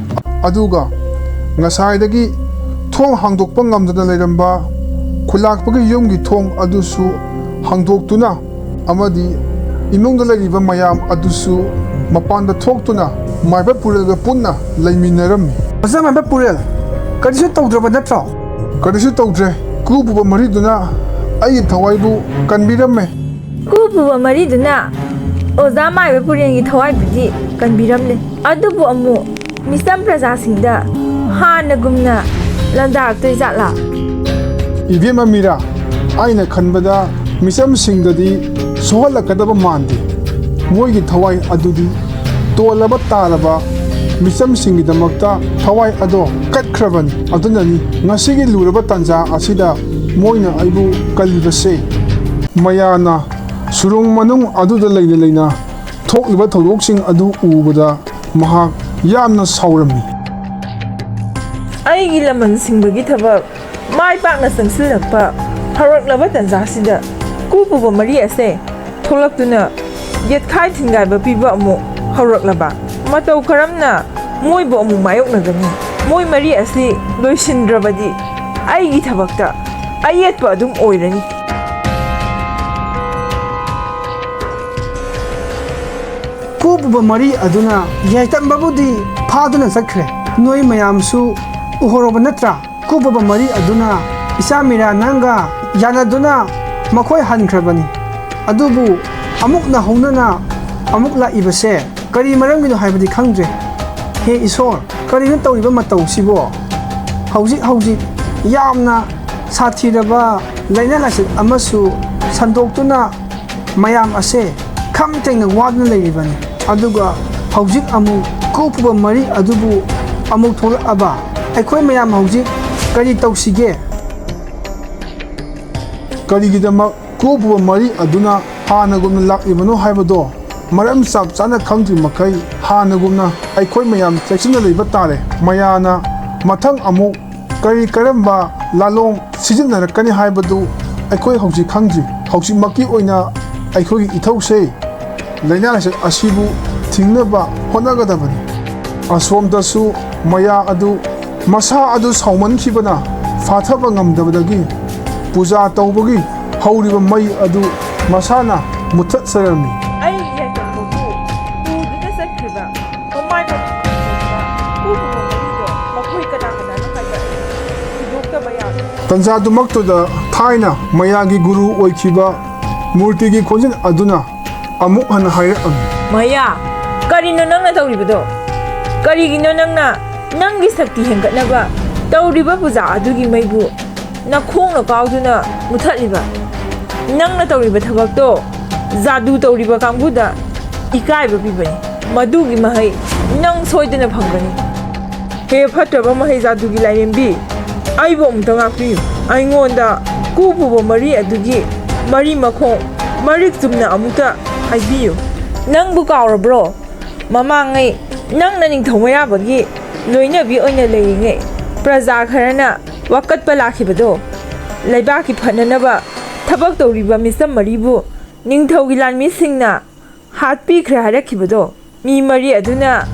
ꯑꯗꯨꯒ ꯉꯁꯥꯏꯗꯒꯤ ꯊꯣꯡ ꯍꯥꯡꯗꯣꯛꯄ ꯉꯝꯗꯅ ꯂꯩꯔꯝꯕ ꯈꯨꯂꯥꯛꯄꯒꯤ ꯌꯨꯝꯒꯤ ꯊꯣꯡ ꯑꯗꯨꯁꯨ ꯍꯥꯡꯗꯣꯛꯇꯨꯅ ꯑꯃꯗꯤ ꯏꯃꯨꯡꯗ ꯂꯩꯔꯤꯕ ꯃꯌꯥꯝ ꯑꯗꯨꯁꯨ ꯃꯄꯥꯟꯗ ꯊꯣꯛꯇꯨꯅ ꯃꯥꯏꯕ ꯄꯨꯔꯦꯜꯒ ꯄꯨꯟꯅ ꯂꯩꯃꯤꯟꯅꯔꯝꯃꯤ꯫ ꯑꯣꯖꯥ ꯃꯥꯏꯕ ꯄꯨꯔꯦꯜ, ꯀꯔꯤꯁꯨ ꯇꯧꯗ꯭ꯔꯕ ꯅꯠꯇ꯭ꯔꯣ? ꯀꯔꯤꯁꯨ ꯇꯧꯗ꯭ꯔꯦ꯫ ꯀꯨꯄꯨꯕ ꯃꯔꯤꯗꯨꯅ ꯑꯩꯒꯤ ꯊꯋꯥꯏꯕꯨ ꯀꯟꯕꯤꯔꯝꯃꯦ꯫ ꯀꯨꯄꯨꯕ ꯃꯔꯤꯗꯨꯅ ꯑꯣꯖꯥ ꯃꯥꯏꯕ ꯄꯨꯔꯦꯜꯒꯤ ꯊꯋꯥꯏꯕꯨꯗꯤ ꯀꯟꯕꯤꯔꯝꯂꯦ꯫ ꯑꯗꯨꯕꯨ ꯑꯃꯨꯛ ꯃꯤꯆꯝ ꯄ꯭ꯔꯖꯥꯁꯤꯡꯗ ꯍꯥꯟꯅꯒꯨꯝꯅ ꯂꯥꯟꯗꯥꯔꯛꯇꯣꯏ ꯖꯥꯠꯂꯥ? ꯏꯕꯦꯝꯃ ꯃꯤꯔꯥ, ꯑꯩꯅ ꯈꯟꯕꯗ ꯃꯤꯆꯝꯁꯤꯡꯗꯗꯤ ꯁꯣꯛꯍꯜꯂꯛꯀꯗꯕ ꯃꯥꯟꯗꯦ꯫ ꯃꯣꯏꯒꯤ ꯊꯋꯥꯏ ꯑꯗꯨꯗꯤ ꯇꯣꯜꯂꯕ ꯇꯥꯔꯕ ꯃꯤꯆꯝꯁꯤꯡꯒꯤꯗꯃꯛꯇ ꯊꯋꯥꯏ ꯑꯗꯣ ꯀꯠꯈ꯭ꯔꯕꯅꯤ꯫ ꯑꯗꯨꯅꯅꯤ ꯉꯁꯤꯒꯤ ꯂꯨꯔꯕ ꯇꯥꯟꯖꯥ ꯑꯁꯤꯗ ꯃꯣꯏꯅ ꯑꯩꯕꯨ ꯀꯜꯂꯤꯕꯁꯦ꯫ ꯃꯌꯥꯅ ꯁꯨꯔꯨꯡ ꯃꯅꯨꯡ ꯑꯗꯨꯗ ꯂꯩꯅ ꯂꯩꯅ ꯊꯣꯛꯂꯤꯕ ꯊꯧꯗꯣꯛꯁꯤꯡ ꯑꯗꯨ ꯎꯕꯗ ꯃꯍꯥꯛ ꯌꯥꯝꯅ ꯁꯥꯎꯔꯝꯃꯤ꯫ ꯑꯩꯒꯤ ꯂꯃꯟ ꯁꯤꯡꯕꯒꯤ ꯊꯕꯛ ꯃꯥꯏ ꯄꯥꯛꯅ ꯆꯪꯁꯤꯜꯂꯛꯄ ꯍꯧꯔꯛꯂꯕ ꯇꯥꯟꯖꯥꯁꯤꯗ ꯀꯨꯄꯨꯕ ꯃꯔꯤ ꯑꯁꯦ ꯊꯣꯛꯂꯛꯇꯨꯅ ꯌꯦꯠꯈꯥꯏ ꯊꯤꯟꯒꯥꯏꯕ ꯄꯤꯕ ꯑꯃꯨꯛ ꯍꯧꯔꯛꯂꯕ꯫ ꯃꯇꯧ ꯀꯔꯝꯅ ꯃꯣꯏꯕꯨ ꯑꯃꯨꯛ ꯃꯥꯌꯣꯛꯅꯒꯅꯤ? ꯃꯣꯏ ꯃꯔꯤ ꯑꯁꯤ ꯂꯣꯏꯁꯤꯟꯗ꯭ꯔꯕꯗꯤ ꯑꯩꯒꯤ ꯊꯕꯛꯇ ꯑꯌꯦꯠꯄ ꯑꯗꯨꯝ ꯑꯣꯏꯔꯅꯤ꯫ ꯀꯨꯄꯨꯕ ꯃꯔꯤ ꯑꯗꯨꯅ ꯌꯥꯏꯇꯝꯕꯕꯨꯗꯤ ꯐꯥꯗꯨꯅ ꯆꯠꯈ꯭ꯔꯦ꯫ ꯅꯣꯏ ꯃꯌꯥꯝꯁꯨ ꯎꯍꯧꯔꯕ ꯅꯠꯇ꯭ꯔꯥ? ꯀꯨꯄꯨꯕ ꯃꯔꯤ ꯑꯗꯨꯅ ꯏꯆꯥ ꯃꯤꯔꯥ ꯅꯪꯒ ꯌꯥꯅꯗꯨꯅ ꯃꯈꯣꯏ ꯍꯟꯈ꯭ꯔꯕꯅꯤ꯫ ꯑꯗꯨꯕꯨ ꯑꯃꯨꯛ ꯅꯧꯍꯧꯅꯅ ꯑꯃꯨꯛ ꯂꯥꯛꯏꯕꯁꯦ ꯀꯔꯤ ꯃꯔꯝꯒꯤꯅꯣ ꯍꯥꯏꯕꯗꯤ ꯈꯪꯗ꯭ꯔꯦ꯫ ꯍꯦ ꯏꯁꯣꯔ, ꯀꯔꯤꯅꯣ ꯇꯧꯔꯤꯕ ꯃꯇꯧꯁꯤꯕꯣ? ꯍꯧꯖꯤꯛ ꯍꯧꯖꯤꯛ ꯌꯥꯝꯅ ꯁꯥꯊꯤꯔꯕ ꯂꯥꯏꯅꯥ ꯂꯥꯏꯆꯠ ꯑꯃꯁꯨ ꯁꯟꯗꯣꯛꯇꯨꯅ ꯃꯌꯥꯝ ꯑꯁꯦ ꯈꯝ ꯊꯦꯡꯅ ꯋꯥꯗꯨꯅ ꯂꯩꯔꯤꯕꯅꯤ꯫ ꯑꯗꯨꯒ ꯍꯧꯖꯤꯛ ꯑꯃꯨꯛ ꯀꯣꯛꯄꯨꯕ ꯃꯔꯤ ꯑꯗꯨꯕꯨ ꯑꯃꯨꯛ ꯊꯣꯛꯂꯛꯑꯕ꯫ ꯑꯩꯈꯣꯏ ꯃꯌꯥꯝ ꯍꯧꯖꯤꯛ ꯀꯔꯤ ꯇꯧꯁꯤꯒꯦ? ꯀꯔꯤꯒꯤꯗꯃꯛ ꯀꯣꯛꯄꯨꯕ ꯃꯔꯤ ꯑꯗꯨꯅ ꯍꯥꯟꯅꯒꯨꯝꯅ ꯂꯥꯛꯂꯤꯕꯅꯣ ꯍꯥꯏꯕꯗꯣ ꯃꯔꯝ ꯆꯞ ꯆꯥꯅ ꯈꯪꯗ꯭ꯔꯤ ꯃꯈꯩ ꯍꯥꯟꯅꯒꯨꯝꯅ ꯑꯩꯈꯣꯏ ꯃꯌꯥꯝ ꯆꯦꯛꯁꯤꯟꯅ ꯂꯩꯕ ꯇꯥꯔꯦ꯫ ꯃꯌꯥꯅ ꯃꯊꯪ ꯑꯃꯨꯛ ꯀꯔꯤ ꯀꯔꯝꯕ ꯂꯥꯂꯣꯡ ꯁꯤꯖꯤꯟꯅꯔꯛꯀꯅꯤ ꯍꯥꯏꯕꯗꯨ ꯑꯩꯈꯣꯏ ꯍꯧꯖꯤꯛ ꯈꯪꯗ꯭ꯔꯤ꯫ ꯍꯧꯖꯤꯛꯃꯛꯀꯤ ꯑꯣꯏꯅ ꯑꯩꯈꯣꯏꯒꯤ ꯏꯊꯧꯁꯦ ꯂꯥꯏꯅꯥ ꯂꯥꯏꯆꯠ ꯑꯁꯤꯕꯨ ꯊꯤꯡꯅꯕ ꯍꯣꯠꯅꯒꯗꯕꯅꯤ꯫ ꯑꯁꯣꯝꯗꯁꯨ ꯃꯌꯥ ꯑꯗꯨ ꯃꯁꯥ ꯑꯗꯨ ꯁꯥꯎꯃꯟꯈꯤꯕꯅ ꯐꯥꯊꯕ ꯉꯝꯗꯕꯗꯒꯤ ꯄꯨꯖꯥ ꯇꯧꯕꯒꯤ ꯍꯧꯔꯤꯕ ꯃꯩ ꯑꯗꯨ ꯃꯁꯥꯅ ꯃꯨꯊꯠꯆꯔꯝꯃꯤ꯫ ꯑꯩ ꯌꯥꯏꯐꯝꯕꯨ ꯄꯨꯗꯨꯅ ꯆꯠꯈ꯭ꯔꯤꯕ ꯃꯃꯥꯏ ꯃꯃꯤꯠ ꯎꯕ ꯃꯔꯤꯗꯣ ꯃꯈꯣꯏ ꯀꯅꯥ ꯀꯅꯥꯅꯣ ꯍꯥꯏꯕ ꯊꯤꯗꯣꯛꯇꯕ ꯌꯥꯔꯣꯏ꯫ ꯇꯟꯖꯥꯗꯨꯃꯛꯇꯨꯗ ꯊꯥꯏꯅ ꯃꯌꯥꯒꯤ ꯒꯨꯔꯨ ꯑꯣꯏꯈꯤꯕ ꯃꯨꯔꯇꯤꯒꯤ ꯈꯣꯟꯖꯦꯜ ꯑꯗꯨꯅ ꯑꯃꯨꯛ ꯍꯟꯅ ꯍꯥꯏꯔꯛꯑꯝꯃꯤ꯫ ꯃꯌꯥ, ꯀꯔꯤꯅꯣ ꯅꯪꯅ ꯇꯧꯔꯤꯕꯗꯣ? ꯀꯔꯤꯒꯤꯅꯣ ꯅꯪꯅ ꯅꯪꯒꯤ ꯁꯛꯇꯤ ꯍꯦꯟꯒꯠꯅꯕ ꯇꯧꯔꯤꯕ ꯄꯨꯖꯥ ꯑꯗꯨꯒꯤ ꯃꯩꯕꯨ ꯅꯈꯣꯡꯅ ꯀꯥꯎꯗꯨꯅ ꯃꯨꯊꯠꯂꯤꯕ? ꯅꯪꯅ ꯇꯧꯔꯤꯕ ꯊꯕꯛꯇꯣ ꯖꯥꯗꯨ ꯇꯧꯔꯤꯕ ꯀꯥꯡꯕꯨꯗ ꯏꯀꯥꯏꯕ ꯄꯤꯕꯅꯤ꯫ ꯃꯗꯨꯒꯤ ꯃꯍꯩ ꯅꯪ ꯁꯣꯏꯗꯅ ꯐꯪꯒꯅꯤ꯫ ꯍꯦ ꯐꯠꯇ꯭ꯔꯕ ꯃꯍꯩ ꯖꯥꯗꯨꯒꯤ ꯂꯥꯏꯔꯦꯝꯕꯤ, ꯑꯩꯕꯨ ꯑꯃꯨꯛꯇ ꯉꯥꯛꯄꯤꯌꯨ꯫ ꯑꯩꯉꯣꯟꯗ ꯀꯨ ꯄꯨꯕ ꯃꯔꯤ ꯑꯗꯨꯒꯤ ꯃꯔꯤ ꯃꯈꯣꯡ ꯃꯔꯤꯛ ꯆꯨꯝꯅ ꯑꯃꯨꯛꯇ ꯍꯥꯏꯕꯤꯌꯨ꯫ ꯅꯪꯕꯨ ꯀꯥꯎꯔꯕ꯭ꯔꯣ? ꯃꯃꯥꯡꯉꯩ ꯅꯪꯅ ꯅꯤꯡꯊꯧ ꯃꯩꯔꯥꯕꯒꯤ ꯂꯣꯏꯅꯕꯤ ꯑꯣꯏꯅ ꯂꯩꯔꯤꯉꯩ ꯄ꯭ꯔꯖꯥ ꯈꯔꯅ ꯋꯥꯀꯠꯄ ꯂꯥꯛꯈꯤꯕꯗꯣ, ꯂꯩꯕꯥꯛꯀꯤ ꯐꯅꯅꯕ ꯊꯕꯛ ꯇꯧꯔꯤꯕ ꯃꯤꯆꯝ ꯃꯔꯤꯕꯨ ꯅꯤꯡꯊꯧꯒꯤ ꯂꯥꯟꯃꯤꯁꯤꯡꯅ ꯍꯥꯠꯄꯤꯈ꯭ꯔꯦ ꯍꯥꯏꯔꯛꯈꯤꯕꯗꯣ, ꯃꯤ ꯃꯔꯤ ꯑꯗꯨꯅ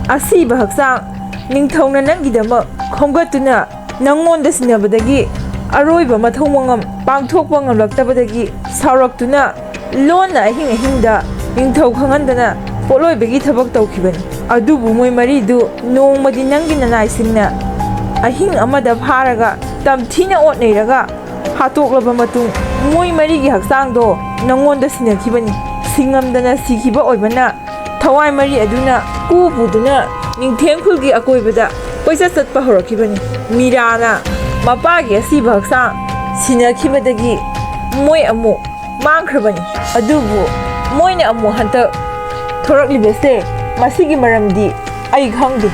ꯑꯁꯤꯕ ꯍꯛꯆꯥꯡ ꯅꯤꯡꯊꯧꯅ ꯅꯪꯒꯤꯗꯃꯛ ꯈꯣꯝꯒꯠꯇꯨꯅ ꯅꯪꯉꯣꯟꯗ ꯁꯤꯟꯅꯕꯗꯒꯤ ꯑꯔꯣꯏꯕ ꯃꯊꯧ ꯃꯉꯝ ꯄꯥꯡꯊꯣꯛꯄ ꯉꯝꯂꯛꯇꯕꯗꯒꯤ ꯁꯥꯎꯔꯛꯇꯨꯅ ꯂꯣꯟꯅ ꯑꯍꯤꯡ ꯑꯍꯤꯡꯗ ꯅꯤꯡꯊꯧ ꯈꯪꯍꯟꯗꯅ ꯄꯣꯠꯂꯣꯏꯕꯒꯤ ꯊꯕꯛ ꯇꯧꯈꯤꯕꯅꯤ꯫ ꯑꯗꯨꯕꯨ ꯃꯣꯏ ꯃꯔꯤꯗꯨ ꯅꯣꯡꯃꯗꯤ ꯅꯪꯒꯤ ꯅꯅꯥꯏꯁꯤꯡꯅ ꯑꯍꯤꯡ ꯑꯃꯗ ꯐꯥꯔꯒ ꯇꯝꯊꯤꯅ ꯑꯣꯠ ꯅꯩꯔꯒ ꯍꯥꯠꯇꯣꯛꯂꯕ ꯃꯇꯨꯡ, ꯃꯣꯏ ꯃꯔꯤꯒꯤ ꯍꯛꯆꯥꯡꯗꯣ ꯅꯪꯉꯣꯟꯗ ꯁꯤꯟꯅꯈꯤꯕꯅꯤ꯫ ꯁꯤꯡꯉꯝꯗꯅ ꯁꯤꯈꯤꯕ ꯑꯣꯏꯕꯅ ꯊꯋꯥꯏ ꯃꯔꯤ ꯑꯗꯨꯅ ꯀꯨ ꯄꯨꯗꯨꯅ ꯅꯤꯡꯊꯦꯝ ꯈꯨꯜꯒꯤ ꯑꯀꯣꯏꯕꯗ ꯀꯣꯏꯆꯠ ꯆꯠꯄ ꯍꯧꯔꯛꯈꯤꯕꯅꯤ꯫ ꯃꯤꯔꯥꯅ ꯃꯄꯥꯒꯤ ꯑꯁꯤꯕ ꯍꯛꯆꯥꯡ ꯁꯤꯟꯅꯈꯤꯕꯗꯒꯤ ꯃꯣꯏ ꯑꯃꯨꯛ ꯃꯥꯡꯈ꯭ꯔꯕꯅꯤ꯫ ꯑꯗꯨꯕꯨ ꯃꯣꯏꯅ ꯑꯃꯨꯛ ꯍꯟꯇꯛ ꯊꯣꯔꯛꯂꯤꯕꯁꯦ, ꯃꯁꯤꯒꯤ ꯃꯔꯝꯗꯤ ꯑꯩ ꯈꯪꯗꯦ꯫